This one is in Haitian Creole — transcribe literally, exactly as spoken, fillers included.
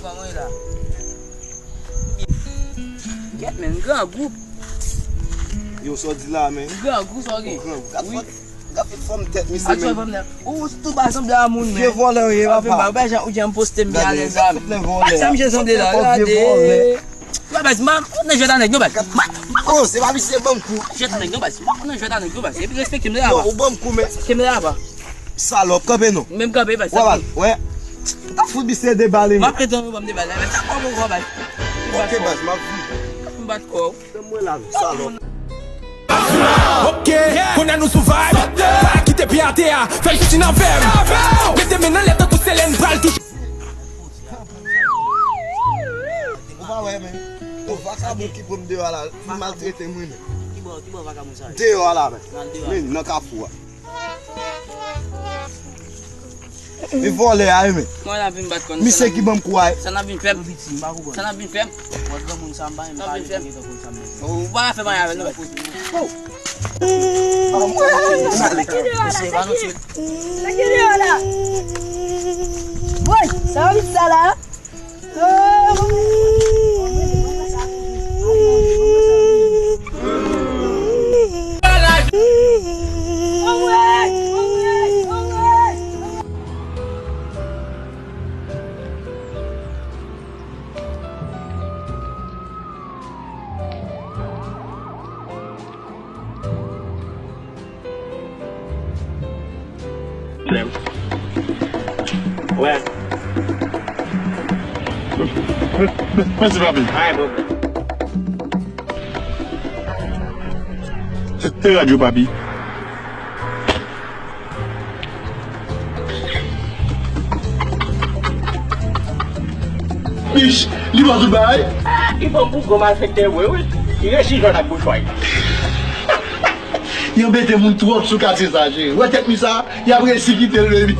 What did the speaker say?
Kòman e la? Gèt, men, grangou. Yo, sa w di la, men. Grangou, sa w gen? Grangou. Gad fòt, gad fòt fòm tèt misye, men. Ou tou pa sanble a moun, men. Vye vòlè w ye, papa. Ou pa jan, ou jan poste m byen alèz la, men. Sa misye sanble la, gade. Ou pa baz, man, ou nan jwèt a nèg, non, baz. Oh, se pa misye ban m kou. Jwèt a nèg, non, baz. Ou nan jwèt a nèg, non, baz. Epi respekte m la, papa. Yo, ou ban m kou, men. Respekte m la, papa. Salòp, kanpe non. Menm kanpe, baz. Wè, baz, wè. Ou ta fout misye de bal, men. M ap rete anwo ban m de bal la, baz. Sa kò m ankò, baz. Ok, baz, m ap vini. M bat kò w. Fè mwen la, salòp. Ok, kounye a nou sou vibe. Pa kite pye atè a, fè l soti nan vè m. Mete men nan lè tankou Selèn pral touche. Ou pa wè, men. Yon vakabon ki pran m deyò a la, li maltrete m, wi, men. Ki bò, ki bò vakabon sa ye? Deyò a la, men. Nan deyò a. Men, nan kafou a. E vòlè a, wi, men. Mwen la vin bat kòn. Misye ki ban m kou a. Sa n ap vin fè m? Sa n ap vin fè m? Ou pa fè mwen avè l, non. Oh. Sa ki deyò la? Woy, sa w ap di sa la? Wè. Mèsi, papi. Ay, bro. Se, se radyo, papi. Bich, li pran tout bagay. Li pran pou gwo malfektè vre, wi. Li resi jwenn ak bouchwa. Yo mete moun twòp sou katye sa, cheri. Wè tèt mi sa, y ap resi kite l, baby.